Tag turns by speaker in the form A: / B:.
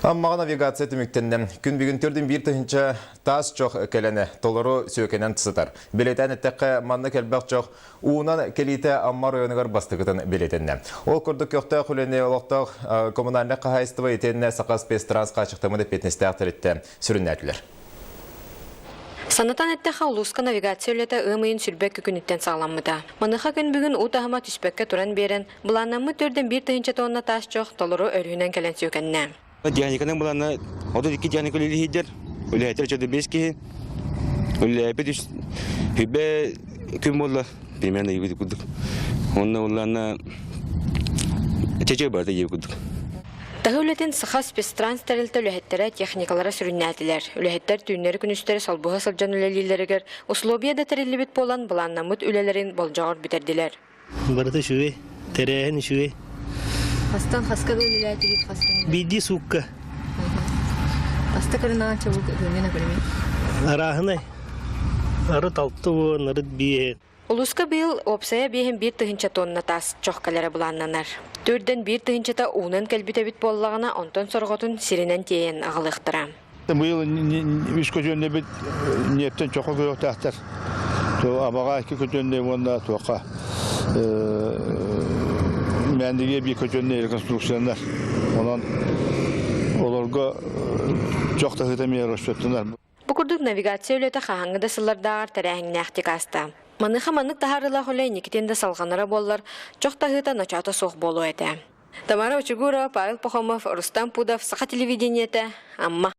A: Аммаҕа навигация түмүктэннэ. Күн бүгүн төрдүн биир тыһыынча таас чох кэлэнэ толору сүөкэнэн сытар. Бэлиэтээн эттэххэ, маннык элбэх чох уунан кэлиитэ Амма оройуонугар бастакытын бэлиэтэннэ. Ол курдук көхтөөх үлэни олохтоох коммунальнай хаһаайыстыба итиэннэ Саха спецтранс хааччахтаммыт эппиэтинэстээх тэрилтэ сүрүннээтилэр.
B: Санатан эттэххэ, улууска навигация үлэтэ ыам ыйын сүүрбэ күнүттэн саҕаламмыта. Маныаха күн бүгүн уу таһыма түспэккэ туран биэрэн, былааннаммыт төрдөн 1 тыһыынча тонна таас чох толору өрүһүнэн кэлэн сүөкэннэ.
C: Техниканан былаана 32 техника үлэлиһидер, үлэһиттэр чөдө 5 киһи, үлэлээбит үс хүбэ күн буолла, примерно ийбит курдук. Онно улаана чече барда ийбит курдук.
B: Таһы үлэтин Саха спецтранс тэрилтэ үлэһиттэрэ техникалара сүрүннээтилэр. Үлэһиттэр түүннэри-күнүстэри солбуһа сылдьан үлэлииллэригэр условия да тэриллибит буолан былааннаммыт үлэлэрин болдьоҕор бүтэрдилэр.
D: Барыта үчүгэй, тэрээһин үчүгэй.
E: Хастан хаска үлэлээтигит хастан?
D: Биирдии суукка.
E: Хаста көрүнэҕин чабык ытыҥҥын көрүмүй?
D: Арааһынай. Арыт алты уон, арыт биэ.
B: Улууска быйыл уопсайа биэһин биир тыһыынча тонна таас чох кэлэрэ былааннанар. Төрдөн биир тыһыынчата уунан кэлбит эбит буоллаҕына, онтон сорҕотун сиринэн тиэйэн аҕалыахтара.
F: Быйыл үс көтүөннэбит ньиэптэн чохо көрүөхтээхтэр. Абаҕа икки көтүөннэ уонна туохха Мээндигэ биир көтүөннэ реконструкцияланар. Онон олорго чох таһыыта эмиэ расчеттанар.
B: Бу курдук навигация үлэтэ хаһааҥҥы да сыллардааҕар тэрээһиннээхтик ааста. Маныаха маннык таһаарыылаах үлэ инникитин да салҕанара буоллар, чох таһыыта ночоото суох буолуо этэ. Тамара Очугурова, Павел Пахомов, Рустам Пудов, Саха телевидениетэ, Амма.